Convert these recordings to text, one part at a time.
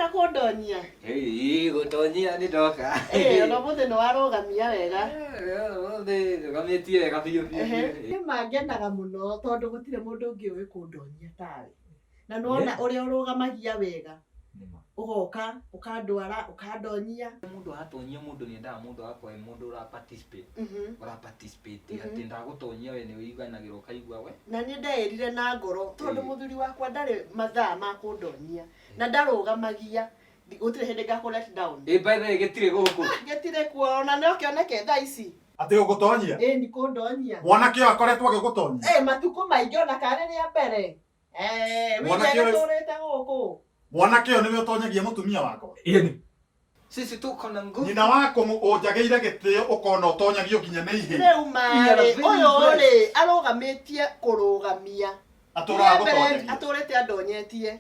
Nĩwoka kũndonyia? Ĩĩ, gũtonyia nĩ ndoka. Ĩĩ, ona ũmũthĩ nĩ warũgamia wega. Ũmũthĩ rũgamĩtie wega biũ biũ Ehe. biũ. Nĩ ma ngenaga mũno tondũ gũtirĩ mũndũ ũngĩ ũĩ kũndonyia tawe. Na nĩwona ũrĩa ũrũgamagia wega. Nĩma. Ũgoka, ũkandwara, ũkandonyia. Mũndũ aratonyia mũndũ nĩ endaga mũndũ agakorwo e mũndũ ũra participate. Ũra participate atĩ ndagũtonyia we nĩ ũiganagĩra ũkaigua we. Na niĩ ndeĩrire na ngoro tondũ Ĩĩ. mũthuri wakwa ndarĩ mathaa ma kũndonyia na ndarũgamagia gũtirĩ hĩndĩ ngakũ let down. Ĩ by the way gĩtirĩ gũkũ. Gĩtirĩ kuo ona no kĩoneke thaa ici. Atĩ gũgũtonyia? Ĩĩ nĩ kũndonyia. Mwanake ũyũ akoretwo agĩgũtonyia? Ĩĩ matukũ maingĩ ona karĩ rĩa mbere. Eh, Mwanake wĩra ũyũ- tũrĩte gũkũ. Mwanake ũyũ nĩwe ũtonyagia mũtumia wakwa? Ĩni. Sisi tuko na nguvu. Nyina wa ũnjagĩire gĩtĩo ũkona ũtonyagio nginya nĩ ihĩĩ. Rĩu marĩ very ũyũ rĩ arũgamĩtie kũrũgamia. Atũraga Rĩa mbere gũtonyagia. atũrĩte andonyetie.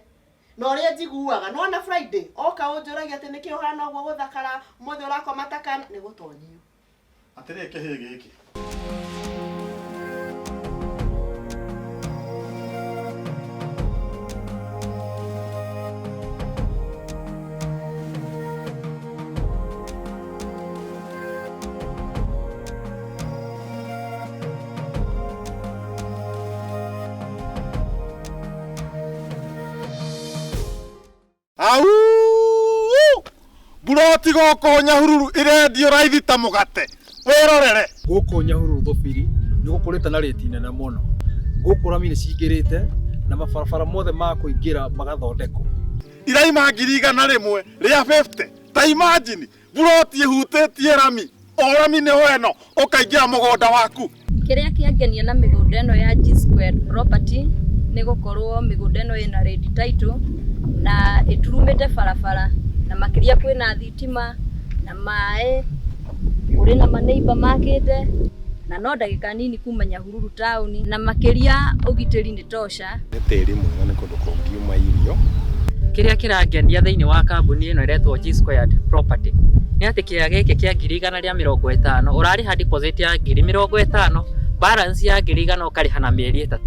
Na ũrĩa njiguaga nĩwona Friday oka ũnjũragia atĩ nĩkĩ ũhana ũguo gũthakara ũmũthĩ ũrakoma ta kana nĩ gũtonyio. Atĩrĩ kĩhĩĩ gĩkĩ. Au! Mburoti gũkũ Nyahururu ĩrendio raithi ta mũgate. Wĩrorere. Gũkũ Nyahururu Thũbiri nĩ gũkũrĩte na rĩti nene mũno. Gũkũ rami nĩ cingĩrĩte na mabarabara mothe ma kũingĩra magathondekwo. Iraima 100,000 rĩa 50. Ta imagine mburoti ĩhutĩtie rami. O rami nĩ ĩno ũkaingĩra mũgũnda waku. Kĩrĩa kĩangenia na mĩgũnda ĩno ya G Squared Property nĩ gũkorwo mĩgũnda ĩno ĩna red title na ĩturumĩte barabara na makĩria kwĩna thitima na maĩ, kũrĩ na maneiba makĩte na no ndagĩka nini kuma Nyahururu taũni na makĩria ũgitĩri nĩ tosha. Nĩ tĩri mwega nĩ kũndũ kũngiuma irio. Kĩrĩa kĩrangenia thĩinĩ wa kambuni ĩno ĩretwo G Squared Property nĩ atĩ kĩea gĩkĩ kĩa 150,000 ũrarĩha deposit ya 50,000, balance ya 100,000 ũkarĩha na mĩeri 3.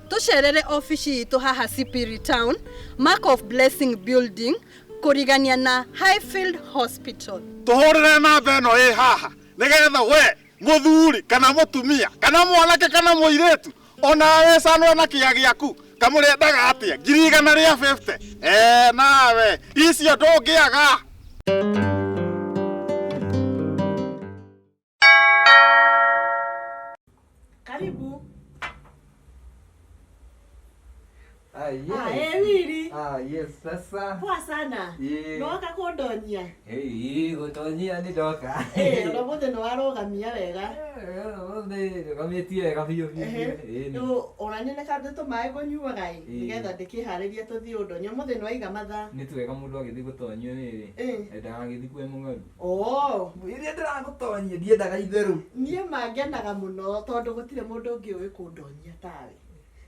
Tũcerere obici itũ haha Sipiri Town, Mark of Blessing Building, kũrigania na Highfield Hospital. Tũhũrĩre namba ĩno ĩ haha nĩgetha we mũthuri kana mũtumia kana mwanake kana mũirĩtu ona wecanũre na kĩa gĩaku kamũrĩendaga atĩa 150,000. Nawe icio ndũngĩaga. Karibu. Ah, yes. Ah, eh, Wili. Ah, yes, sasa. Poa sana. Ĩĩ. Nĩwoka kũndonyia? Ĩĩ, gũtonyia nĩ ndoka. Ĩĩ, ona ũmũthĩ nĩ warũgamia wega. Ũmũthĩ rũgamĩtie wega biũ biũ Ehe. biũ. Ĩĩ, nĩ. Rĩu ona niĩ nĩ kandũ tũmaĩ ngũnyuaga ĩ, Ĩĩ. nĩgetha ndĩkĩharĩrie tũthiĩ ũndonyie. Ũmũthĩ nĩ waiga mathaa. Nĩ twega mũndũ agĩthiĩ gũtonyio rĩrĩ. Ĩĩ. Ndagagĩthiĩ kwĩ mũng'aru. Oo. Rĩrĩa ndĩragũtonyia ndiendaga itherũ. Niĩ ma ngenaga mũno tondũ gũtirĩ mũndũ ũngĩ ũĩ kũndonyia tawe.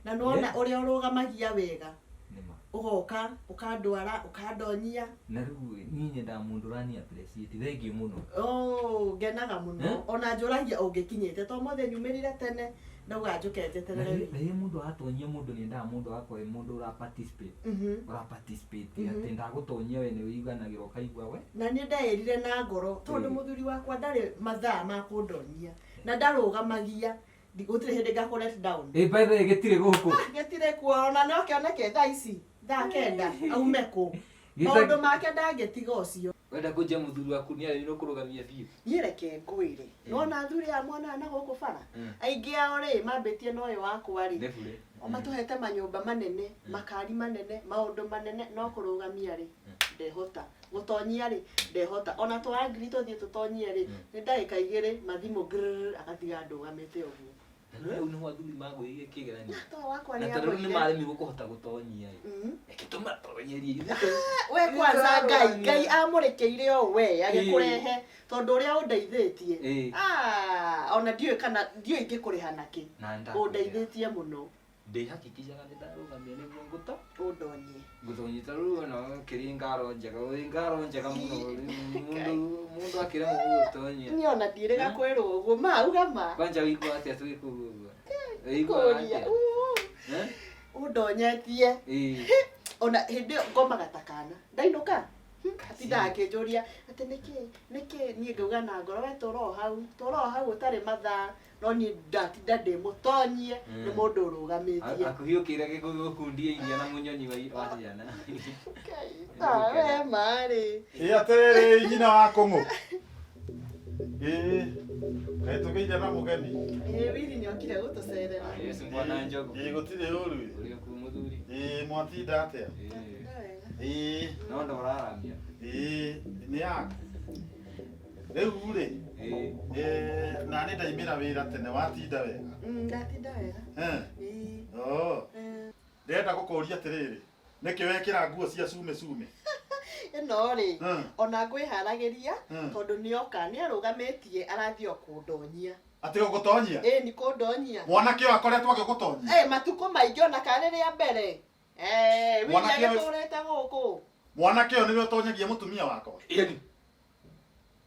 Na nĩwona ũrĩa ũrũgamagia wega. Nĩma. Ũgoka, ũkandwara, ũkandonyia. Na rĩu niĩ nyendaga mũndũ ũrani appreciate. Thengiũ mũno. Oh, ngenaga mũno. Eh? Ona njũragia ũngĩkinyĩte to ũmũthĩ nyumĩrire tene ndauga njũke Na njeterere rĩrĩa Wili. rĩrĩa mũndũ aratonyia mũndũ nĩ endaga mũndũ agakorwo e mũndũ ũra participate. Ũra participate atĩ ndagũtonyia we nĩ ũiganagĩra ũkaigua we. Na niĩ ndeĩrire na ngoro tondũ Ĩĩ. mũthuri wakwa ndarĩ mathaa ma kũndonyia na ndarũgamagia gũtirĩ hĩndĩ ngakũ let down. Ĩ by the way gĩtirĩ gũkũ. Gĩtirĩ kuo ona no kĩoneke thaa ici thaa 9 aume kũ. Gĩta- Maũndũ make ndangĩtiga ũcio. Wenda kũnjia mũthuri waku nĩ arĩ kũrũgamia biũ. Niĩ reke ngwĩre. Nĩwona athuri aya monaga na gũkũ bara? Mm. Aingĩ ao rĩ mambĩtie na ũyũ wakwa rĩ. Nĩ bure. O matũhete manyũmba manene, makari manene, maũndũ manene no kũrũgamia rĩ ndehota. Gũtonyia rĩ ndehota. Ona twa angiri tũthiĩ tũtonyie rĩ nĩ ndagĩka 2 mathimũ grrrr agatiga ndũgamĩte ũguo. Na rĩu nĩho athuri magũĩrire kĩgeranio. To wakwa Na nĩ tondũ rĩu nĩ agũire. maremirwo kũhota gũtonyia ĩ. Reke tũmatonyerie. We kwanza Ngai Ngai amũrĩkĩire o we agĩkũrehe tondũ ũrĩa ũndeithĩtie. Ĩĩ. Ah, ona ndiũĩ kana ndiũĩ ingĩkũrĩha nakĩ. Na ndakwĩra. Ũndeithĩtie mũno. Ndĩhakikicaga nĩ ndarũgamia nĩguo ngũto. Ũndonyie. Ngũtonyia ta rĩu ona kĩrĩ ngaro njega, wĩ ngaro njega mũno. Mũndũ mũndũ akĩremwo gũgũtonyia. Niĩ ona ndiĩrĩga kwĩrwo ũguo ma uga ma. Kwanja wĩiguaga atĩa twĩ kũu ũguo? Wĩiguaga Kũria. atĩa? Eh? Ũndonyetie. Ĩĩ. Ona hĩndĩ ĩyo ngomaga ta kana. Ndainũka. Atindaga akĩnjũria atĩ nĩkĩ nĩkĩ niĩ ngauga na ngoro we tũra o hau tũra o hau ũtarĩ mathaa no niĩ ndatinda ndĩ mũtonyie nĩ mũndũ ũrũgamĩtie. Akuhiũkĩire gĩkũgundia iria na mũnyonyi wa ciana. Ah, we marĩ. Ĩ atĩrĩrĩ nyina wa kũng'ũ. Ĩ kaĩ tũgĩire na mũgeni. Ĩ Wili nĩokire gũtũcerera. Yesu mwana njogu. Ĩ gũtirĩ ũru. Ũrĩ okuo mũthuri. Ĩ mwatinda atĩa? Ĩ No ndoraramia. Ĩ nĩ yaku. Rĩu rĩ ĩ na nĩ ndaimĩra wĩra tene watinda wega. Ndatinda wega. Eh. Oh. Ndĩrenda gũkũria atĩrĩrĩ, nĩkĩ wekĩra nguo cia cume cume? Ĩno rĩ, ona ngwĩharagĩria tondũ nĩoka nĩarũgamĩtie arathiĩ o kũndonyia. Atĩ gũgũtonyia? Ĩ nĩ kũndonyia. Mwanake ũyũ akoretwo agĩgũtonyia? Ĩ matukũ maingĩ ona karĩ rĩa mbere. Eh, Wili Mwanake ũyũ- agĩtũrĩte gũkũ. Mwanake ũyũ nĩwe ũtonyagia mũtumia wakwa? Ĩni.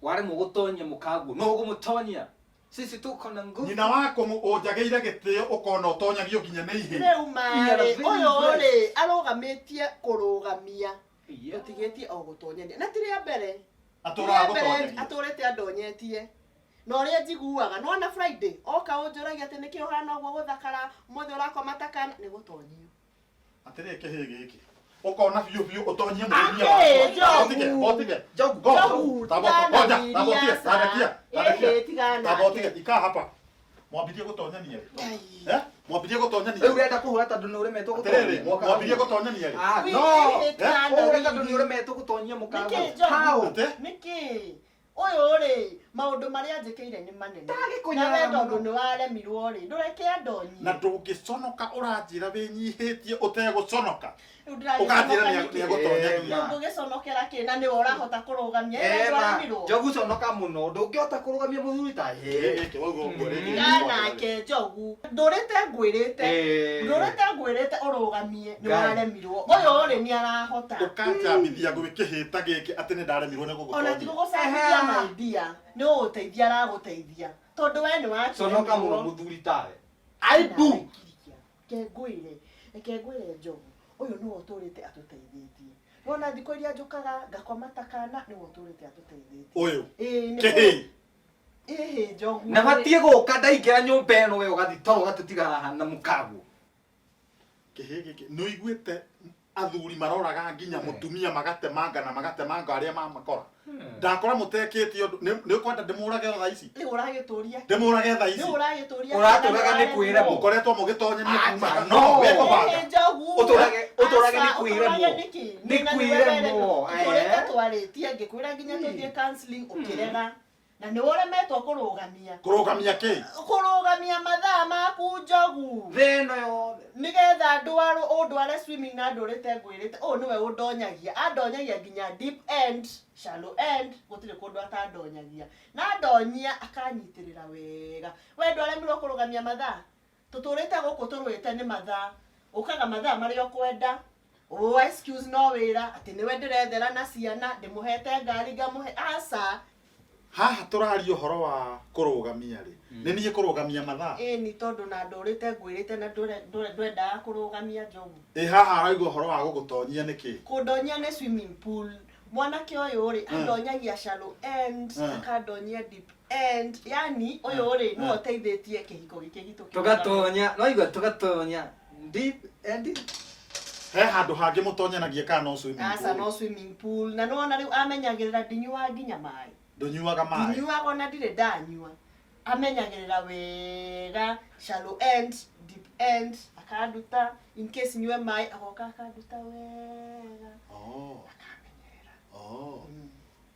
Waremwo gũtonyia mũkaguo no ũgũmũtonyia. Sisi tuko na nguvu. Nyina wa kũng'ũ ũnjagĩire gĩtĩo ũkona ũtonyagio nginya nĩ ihĩĩ. Rĩu marĩ ũyũ rĩ arũgamĩtie kũrũgamia tũtigĩtie o gũtonyania na ti rĩa mbere. Atũraga Ti rĩa mbere gũtonyagia. atũrĩte andonyetie na ũrĩa njiguaga nona Friday oka ũnjũragia atĩ nĩkĩ ũhana ũguo gũthakara ũmũthĩ ũrakoma ta kana nĩ gũtonyio. Atĩrĩrĩ kĩhĩĩ gĩkĩ. Ũkona biũ biũ ũtonyie mũtumia Akĩ, wakwa. Njogu. Otige, otige. Njogu, Njogu. tigana Ngoja, na tamba ũtige, iria, tandekia, tandekia. Ĩhĩ, tigana Tamba nake. ũtige, ikaa hapa. Mwambirie gũtonyania rĩ? Eh? Mwambirie gũtonyania Rĩu ũrenda kũhũra tondũ nĩ ũremetwo Atĩrĩrĩ, gũtonyia. mwambirie gũtonyania rĩ? Ah, no. Ĩhĩ, tigana Eh, ũrenda Wili. tondũ nĩ ũremetwo gũtonyia mũkaguo. Nĩkĩ Njogu? How? Nĩkĩ? Ũyũ rĩ maũndũ marĩa njĩkĩire nĩ manene na we tondũ nĩ waremirwo rĩ ndũreke andonyie. Na ndũngĩconoka ũranjĩra wĩnyihĩtie ũtegũconoka. Rĩu Ũkanjĩra ndĩragĩconoka nĩkĩ? nĩegũtonyagia. Rĩu ngũgĩconokera kĩ na nĩwe ũrahota kũrũgamia ĩĩ Ema, ndwaremirwo. Njogu conoka mũno ndũngĩhota kũrũgamia mũthuri ta Kĩhĩĩ gĩkĩ wauga ũguo rĩngĩ. Tigana nake Njogu ndũrĩte ngwĩrĩte Eh. ndũrĩte ngwĩrĩte ũrũgamie nĩ Ngai. waremirwo ũyũ rĩ nĩ arahota. Ũkanjambithia gwĩ kĩhĩĩ ta gĩkĩ atĩ nĩ ndaremirwo nĩ Ona ti gũgũtonyia. gũgũcambithia maidia nĩ ũgũteithia aragũteithia tondũ we nĩ Conoka mũno wakĩremirwo. mũthuri tawe. Aibu. Reke ngwĩre, reke ngwĩre Njogu, ũyũ nĩwe ũtũrĩte atũteithĩtie. Wona thikũ iria njũkaga ngakoma ta kana nĩwe ũtũrĩte atũteithĩtie. Ũyũ. Ĩĩ nĩ Kĩhĩĩ. Ĩhĩ Njogu. Na batie gũka ndaingĩra nyũmba ĩno we ũgathiĩ toro ũgatũtiga haha na mũkaguo. Kĩhĩĩ gĩkĩ nĩ ũiguĩte athuri maroraga nginya mũtumia magatemanga na magatemanga arĩa mamakora. Ndakora mũtekĩte ũndũ nĩ ũkwenda ndĩmũrage o thaa ici? Rĩu ũragĩtũria. Ndĩmũrage thaa ici? Rĩu ũragĩtũria. Ũratũraga nĩ kwĩremwo. Mũkoretwo mũgĩtonyania kuma Acha, no no. wĩkũbanga. Ĩhĩ Njogu. Ũtũrage nĩ Aca, kwĩremwo. ũtũrage nĩkĩ? Nĩ Na nĩwe kwĩremwo, were- Tũrĩte eh. twarĩtie ngĩkwĩra nginya tũthiĩ counseling ũkĩrega. Na nĩ ũremetwo kũrũgamia. Kũrũgamia kĩ? Kũrũgamia mathaa maku Njogu. Thĩ ĩno yothe. Nĩgetha ndwarwo ũndware swimming na ndũrĩte ngwĩrĩte ũyũ nĩwe ũndonyagia andonyagia nginya deep end shallow end gũtirĩ kũndũ atandonyagia na andonyia akanyitĩrĩra wega we ndwaremirwo kũrũgamia mathaa tũtũrĩte gũkũ tũrũĩte nĩ mathaa ũkaga mathaa marĩa ũkwenda o excuse no wĩra atĩ nĩwe ndĩrethera na ciana ndĩmũhete ngari ngamũhe aca Haha tũraria ũhoro wa kũrũgamia rĩ. Nĩ niĩ kũrũgamia mathaa. Ĩni tondũ na ndũrĩte ngwĩrĩte na ndwendaga kũrũgamia Njogu. Ĩ haha araigua ũhoro wa gũgũtonyia nĩkĩ? Kũndonya nĩ swimming pool mwanake ũyũ rĩ andonyagia shallow end akandonyia deep end yani ũyũ rĩ nĩwe ũteithĩtie kĩhiko gĩkĩ gitũ kĩrũgame. Tũgatonya, no igua tũgatonya. Deep end. He handũ hangĩ mũtonyanagia kana no swimming Aca pool? no swimming pool na nĩwona rĩu amenyagĩrĩra ndinyuaga nginya maĩ Ndũnyuaga maĩ. ndinyuaga ona ndirĩ ndanyua amenyagĩrĩra wega shallow end deep end akanduta in case nyue maĩ agoka akanduta wega Oh. Oh.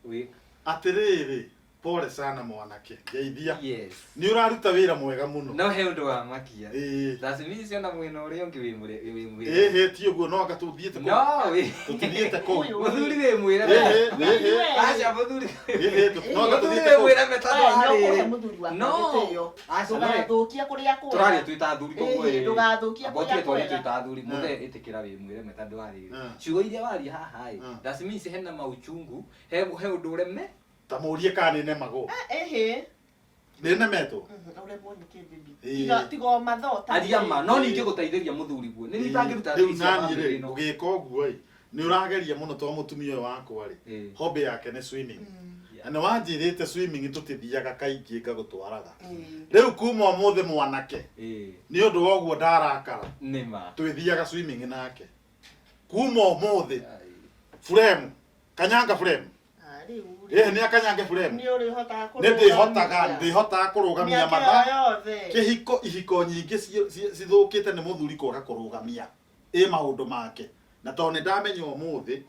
Wĩ. Atĩrĩrĩ, pole sana mwanake. Ngeithia. Yes. Nĩ ũraruta wĩra mwega mũno. No he ũndũ wa makia. Ĩĩ. That means ona mwena ũrĩa ũngĩ wĩ mũre wĩ mwĩre. Ĩhĩ ti ũguo no anga tũthiĩte kũu. No wĩ. Tũtithiĩte kũu. Mũthuri wĩ mwĩre. Ĩhĩ, ĩhĩ. Aca mũthuri. Ĩhĩ, no anga Mũthuri tũthiĩte wĩ kũu. mwĩre tondũ Aya, nĩ ũkũhe arĩ. mũthuri waku No. gĩtĩo. Aca no. Ndũgathũkie kũrĩa kwega. Tũraria twĩ ta athuri koguo Ĩhĩ, ĩ. ndũgathũkie Amba kũrĩa ũtige twarie kwega. twĩ ta athuri mũthee ĩtĩkĩra wĩ mwĩreme tondũ warĩrĩ. Ciugo iria waria haha ĩ. That means hena mauchungu, he he ũndũ ũreme. Ta mũrie kana nĩ nemagwo. Ĩhĩ. Nĩnemetwo. Ũremwo nĩ kĩ baby? Ĩĩ. Tiga o mathota. Aria ma no ningĩ gũteithĩria mũthuri guo nĩ itangĩruta Rĩu nani rĩ ũgĩka ũguo ĩ nĩ ũrageria mũno to mũtumia ũyũ wakwa rĩ hobby yake nĩ swimming na nĩ wanjĩrĩte swimming tũtithiaga kaingĩ ngagũtwaraga rĩu kuma ũmũthĩ mwanake nĩ ũndũ wa ũguo ndarakara nĩma twĩthiaga swimming nake kuma ũmũthĩ buremu kanyanga buremu Ah, rĩu rĩ. ĩhĩ nĩ akanyange buremu Nĩ ũrĩhotaga nĩ ndĩhotaga ndĩhotaga kũrũgamia Mĩaka mathaa ĩyo yothe. kĩhiko ihiko nyingĩ cithũkĩte nĩ mũthuri kwaga kũrũgamia ĩ maũndũ make na tondũ nĩ ndamenya ũmũthĩ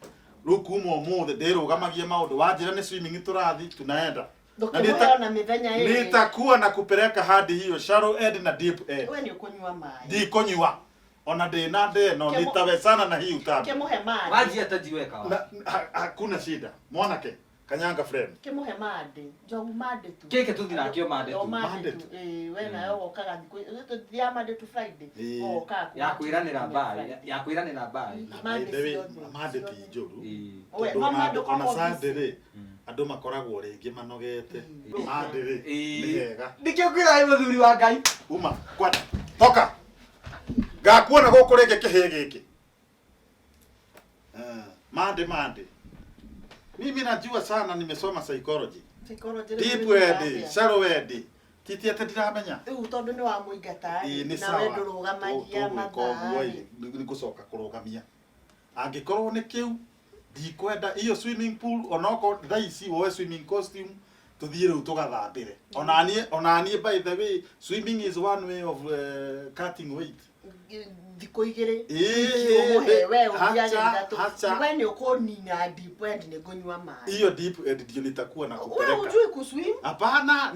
rĩu kuma ũmũthĩ ndĩrũgamagie maũndũ wanjĩra nĩ swimming tũrathi tunaenda Na Ndũkĩmũhe ona mĩthenya ĩrĩ. nitakuwa na kupeleka hadi hiyo shallow end na deep end We nĩ ũkũnyua maĩ. ndikũnyua ona ndĩna ndeno Kemo- nitawezana na hii utambi Kĩmũhe mandĩ. Wanjia tajiweka wa. Na- hakuna shida mwanake kanyanga frame Kĩmũhe mandĩ. Njogu mandĩ tu. Gĩkĩ tũthiĩ nakĩo mandĩ tu. O mandĩ Mandĩ tu. Ĩĩ, we nayo wokaga thikũ tũthiaga Monday to Friday. Ĩĩ. Wokaga kuma Ya kwĩranĩra Tuesday mbaĩ nginya ya kwĩranĩra mbaĩ. Na Mandĩ by the way, ciothe, mandĩ ti ciothe. njũru We, Tondũ no ona mandĩ andũ- ona ũkoragwo Sunday busy. rĩ andũ makoragwo rĩngĩ manogete mandĩ rĩ Ĩĩ. nĩ hega Nĩkĩo ngwĩra wĩ mũthuri wa Ngai. uma kwenda toka ngakuona gũkũ rĩngĩ kĩhĩ gĩkĩ Ah, mandĩ mandĩ mimi najua sana nimesoma psychology Psychology rĩu deep nĩ end atĩa? shallow end titi atĩ ndiramenya Rĩu tondũ nĩ wamũingata Ĩĩ, rĩ, nĩ nawe sawa ndũrũgamagia Tũgwĩka ũguo mathaa ĩ, rĩ. nĩ ngũcoka kũrũgamia angĩkorwo nĩ kĩu ndikwenda iyo swimming pool onokorwo thaa ici woe swimming costume tũthiĩ rĩu tũgathambĩre onaniĩ onaniĩ by the way swimming is one way of cutting weight Thikũ igĩrĩ Ĩĩ, wiki ũmũhe we ũthiage hacha, ithatũ. hacha. We nĩ ũkũnina deep end nĩ ngũnyua maĩ. hiyo deep end ndio nitakuwa na Wewe kupeleka hujui kuswim? hapana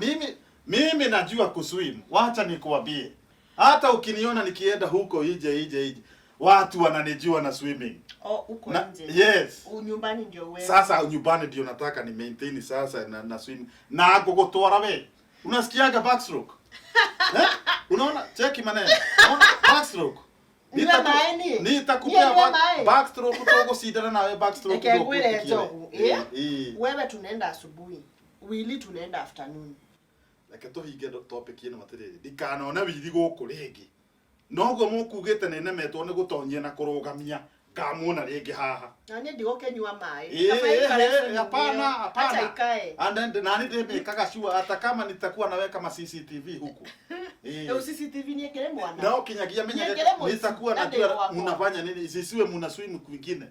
mimi najua kuswim wacha nikuambie hata ukiniona nikienda huko ije ije ije watu wananijua na swimming O uko Na- nje. yes. Nyumbani ndio wewe. Sasa nyumbani ndio nataka ni maintain sasa na swim na ngũgũtwara we unasikiaga backstroke eh? Unaona cheki maneno unaona backstroke Nyue maĩ niĩ? nitakupea Niĩ nyue maĩ? backstroke tũgũcindana nawe backstroke Reke ngwĩre ndũkũĩtĩkire. Njogu, ĩ? Ĩ. Wewe tunaenda asubuhi. Wili tunaenda afternoon. Reke tũhinge topic ĩno atĩrĩrĩ ndikanone wiri gũkũ rĩngĩ noguo mũkugĩte nĩ nemetwo nĩ gũtonyia na kũrũgamia ngamuona rĩngĩ haha Na niĩ ndigũkĩnyua maĩ. Ĩ, Kaba ikare ĩ, swimming hapana ĩyo. hapana Acha ikae. And then nani ndĩmĩkaga sure hata kama nitakuwa naweka ma CCTV huku Ĩ. Rĩu CCTV nĩ ĩkĩrĩ mwana. nao kinyagia menyage Niekere mũici, nitakuwa na ndĩ najua gwakwa. mnafanya nini isisiwe mna swim kwingine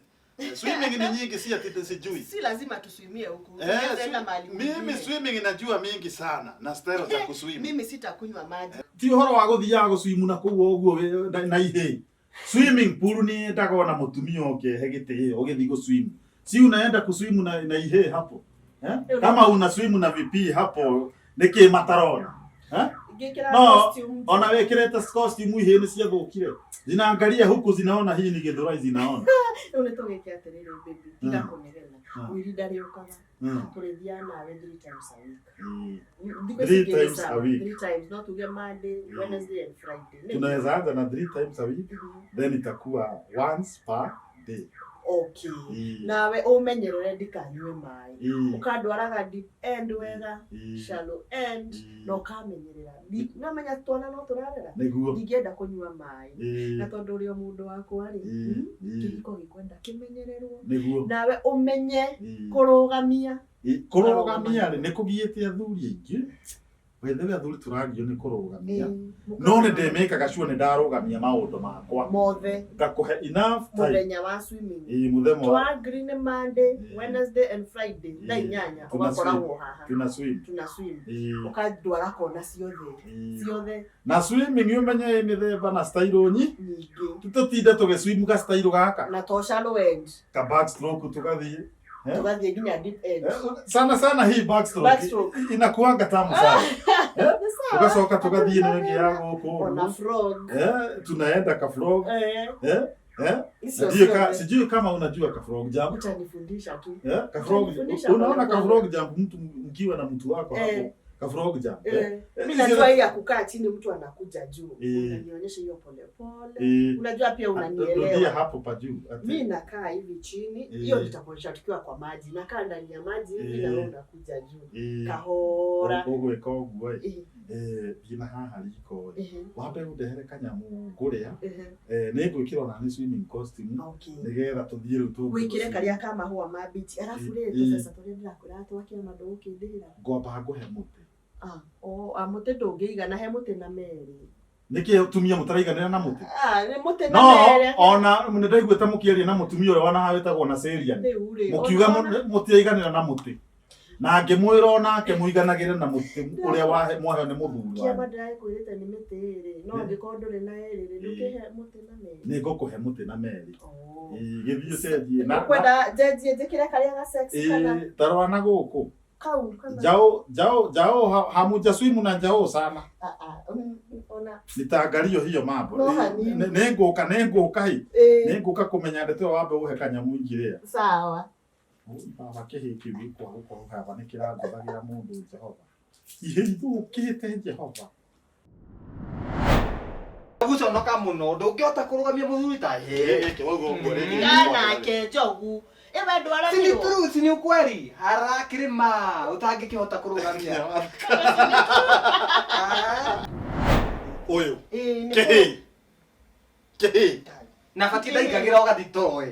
swimming ni nyingi si ati sijui Si lazima tuswimie huku. eh, Tunaweza enda mahali mimi kwingine. swimming najua mingi sana na style za kuswim Mimi sitakunywa maji. ti ũhoro wa gũthiaga gũcwimu na kũu ũguo na ihĩ swimming pool nĩ yendaga ona mũtumia ũkehe gĩtĩo ũgĩthiĩ gũswim si unaenda kuswimu na ihĩ hapo eh? Kama una swimu na VP hapo nĩkĩ matarona eh? Ngĩkĩra No, costume. ona wĩkĩrĩte costume ihĩ nĩ ciathũkire zinaangalia huku zinaona hii ni gĩthũrai zinaona Rĩu nĩ tũgĩke atĩrĩrĩ baby. Tiga kũnegena. Mm. Wili ndarĩũkaga. Mm. Tũrĩthiaga nawe 3 times a week. Mm. Thikũ ici Three ingĩ nĩ times a sawa. week. Three times. No tuge Monday, Wednesday and Friday. Nĩ- tunaweza anza na 3 times a week then itakuwa once per day Okay. Mm. Nawe ũmenyerere ndikanyue maĩ. Mm. Ũkandwaraga deep end wega, Mm. shallow end, na ũkamenyerera. Namenya twana no tũrarera. Nĩguo. Ndingĩenda kũnyua maĩ. Mm. Na tondũ ũrĩ o mũndũ wakwa rĩ, Mm. Mm. kĩhiko gĩkwenda kĩmenyererwo. Nĩguo. Nawe ũmenye Mm. kũrũgamia. Kũrũgamia rĩ nĩ kũgiĩte athuri aingĩ wethe athuri tũragio nĩ kũrũgamia Ĩĩ, no nĩ ndĩmĩkaga sure nĩ ndarũgamia maũndũ makwa Mothe. ngakũhe enough time Mũthenya wa swimming. ĩĩ mũthenya wa Twa nĩ Monday, Wednesday and Friday thaa inyanya Tuna ũgakoragwo swim. haha. Tuna swim. Tuna swim. Ĩĩ. Ũkandwara kona ciothe. Ĩĩ. Ciothe na swimming ũmenye ĩ mĩthemba na style nyingĩ. tũtinde tũgĩswim ga style gaka Na to shallow end. ka backstroke tũgathiĩ Eh? Tũgathiĩ nginya deep end. Eh, sana sana hii backstroke, Backstroke. inakuanga tamu sana Nĩ sawa. tugacoka tugathiĩ na ĩngĩ ya gũkũ Ona ũguo. frog. Eh, tunaenda ka frog Eh. eh eh Icio Sijui ciothe. sijui kama unajua ka frog jump Utanifundisha tu. eh ka frog Utanifundisha unaona pole ka pole. frog jump mtu mkiwa na mtu wako Eh. hapo Ka frog jump. Eh, Eh, mi hizi- najua hii ya kukaa chini mtu anakuja juu. Eh. Unanionyesha hiyo polepole. Eh. Unajua pia Rudia unanielewa. hapo pa juu. Ati- Mi nakaa hivi chini, Eh. hiyo nitakuonyesha tukiwa kwa maji. Nakaa ndani ya maji hivi na Eh. wewe unakuja juu. Eh. Kahora. Ũgwĩka ũguo ĩ. Eh, Eh, thiĩ na haha riko ĩ. eh, Wambe ũndehere kanyamũ ngũrĩa. eh. Eh, nĩ ngwĩkĩra ona nĩ swimming costume. Okay. Nĩgetha tũthiĩ rĩu tũ Wĩkĩre karĩa ka mahũa ma bichi. Arabu rĩ Eh. tũbeca tũrĩa ndĩrakwĩra twakĩama ndũgũkĩndĩhĩra. Ngwamba ngũhe mũtĩ. Ah, oh, ah, mũtĩ ndũngĩigana he mũtĩ na merĩ. Nĩkĩ atumia mũtaraiganĩra na mũtĩ? Ah, nĩ mũtĩ na No, merĩ. ona nĩ ndaiguĩte mũkĩaria na mũtumia ũrĩa wana wĩtagwo na Serian. Rĩu rĩ. Mũkiuga ona- mũtiraiganĩra na mũtĩ. Na ngĩmwĩra onake mũiganagĩre na mũtĩ ũrĩa wahe mwaheo nĩ mũthuri Kĩama wanyu. ndĩragĩkwĩrĩte nĩ mĩtĩ ĩrĩ no Nĩ. angĩkorwo ndũrĩ na ĩrĩ rĩ ndũkĩhe mũtĩ na merĩ. Nĩ ngũkũhe mũtĩ na merĩ. Oh. Ĩĩ, gĩthiĩ ũcenjie. Ũkwenda njenjie njĩkĩre karĩa ga sex kana Ĩĩ, tarora na gũkũ. kau kana Njau njau njau hamujaswimu na njau sana. Ah, ah, ona Nitaangalia hiyo mambo. No Ĩĩ, hanini. Nĩ ngũka hi. ĩĩ Nĩ ngũka kũmenya ndeto ĩyo wambe ũhe kanyamũ ingĩrĩa. sawa. Baba kĩhĩ kĩu gĩkwa gũkorwo haha nĩ kĩrangũthagĩra mũndũ Jehova. Ihe ithũkĩte Jehova. Guconoka mũno ndũngĩhota kũrũgamia mũthuri ta he. Gĩkĩ wauga ũguo rĩngĩ. Ndanake njogu. Ĩwe Si ni ndwaramirwo. true, si ni ukweli. Harakirima utangĩkĩhota kũrũgamia. Ah. Ũyũ. Ĩĩ nĩ Kĩhĩ. Kĩhĩ. Na batiĩ ndaingagĩra ũgathitoo ĩ.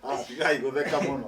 Ah, tigai gũtheka mũno.